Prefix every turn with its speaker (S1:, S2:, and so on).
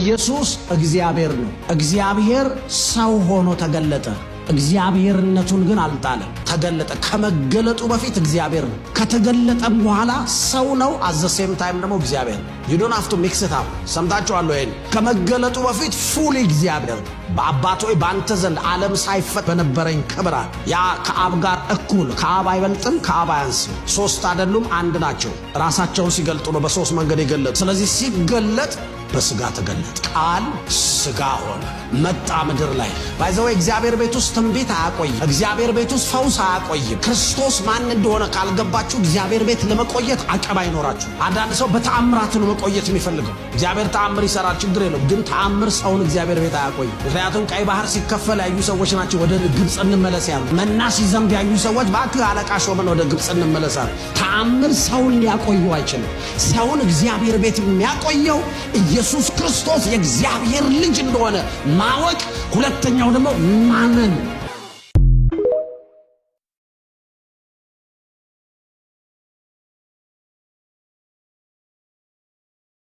S1: ኢየሱስ እግዚአብሔር ነው። እግዚአብሔር ሰው ሆኖ ተገለጠ። እግዚአብሔርነቱን ግን አልጣለም። ተገለጠ። ከመገለጡ በፊት እግዚአብሔር ነው። ከተገለጠም በኋላ ሰው ነው። At the same time ደግሞ እግዚአብሔር ነው። You don't have to mix it up። ሰምታችኋል። ይሄን ከመገለጡ በፊት fully እግዚአብሔር ነው። በአባት ሆይ፣ በአንተ ዘንድ ዓለም ሳይፈጠር በነበረኝ ክብር ያ ከአብ ጋር እኩል፣ ከአብ አይበልጥም፣ ከአብ አያንስም። ሶስት አይደሉም፣ አንድ ናቸው። ራሳቸውን ሲገልጡ ነው በሶስት መንገድ የገለጡ። ስለዚህ ሲገለጥ በስጋ ተገለጠ። ቃል ስጋ ሆነ፣ መጣ ምድር ላይ። By the way፣ እግዚአብሔር ቤት ውስጥ ትንቢት አያቆይም። እግዚአብሔር ቤት ውስጥ ፈውስ አያቆይም። ክርስቶስ ማን እንደሆነ ካልገባችሁ እግዚአብሔር ቤት ለመቆየት አቅም አይኖራችሁ። አንዳንድ ሰው በተአምራት ነው መቆየት የሚፈልገው። እግዚአብሔር ተአምር ይሰራል፣ ችግር የለውም። ግን ተአምር ሰውን እግዚአብሔር ቤት አያቆይም። ምክንያቱም ቀይ ባህር ሲከፈል ያዩ ሰዎች ናቸው ወደ ግብፅ እንመለስ ያሉ። መና ሲዘንብ ያዩ ሰዎች እባክህ አለቃ ሾመን ወደ ግብፅ እንመለስ አሉ። ተአምር ሰውን ሊያቆየው አይችልም። ሰውን እግዚአብሔር ቤት የሚያቆየው ኢየሱስ ክርስቶስ የእግዚአብሔር ልጅ እንደሆነ ማወቅ፣ ሁለተኛው ደግሞ ማመን።